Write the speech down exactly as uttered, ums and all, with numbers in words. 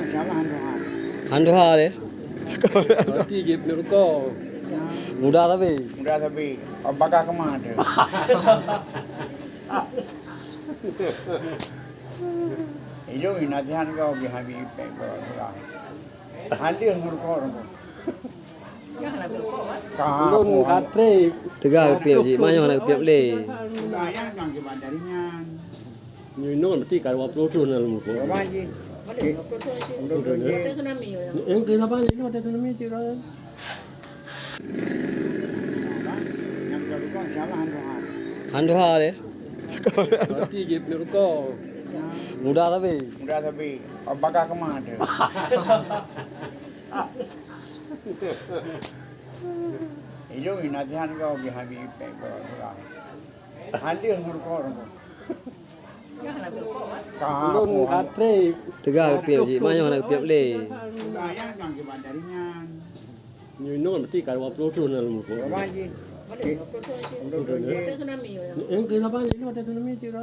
Insyaallah han tuha. Han tuha lé. Berarti jih peuneuk rukok. Muda tapi. Muda tapi. Bagah keumah tu. Ilôn nasihat keu Abi Habib pek keu ureueng. Hadir meurukok. Lôn ka trép. Teuga geupiep jih, manyang hana geupiep lé. Nyoe inong berarti ka dua puluh thôn na lôn meurukok. Berapa jih? Dua puluh thôn jih. Yang ke lapan lima ada tsunami cik. Han tuha lé. Berarti jih peuneuk rukok. Muda tapi. Muda tapi. Bagah keumah tu. Ilôn nasihat keu Abi Habib pek keu ureueng. Hadir meurukok. Lôn ka trép. Teuga geupiep jih, manyang hana geupiep lé. Nyoe inong berarti ka dua puluh thôn na lôn meurukok. Berapa jih? Yang ke lapan lima ada tsunami cik.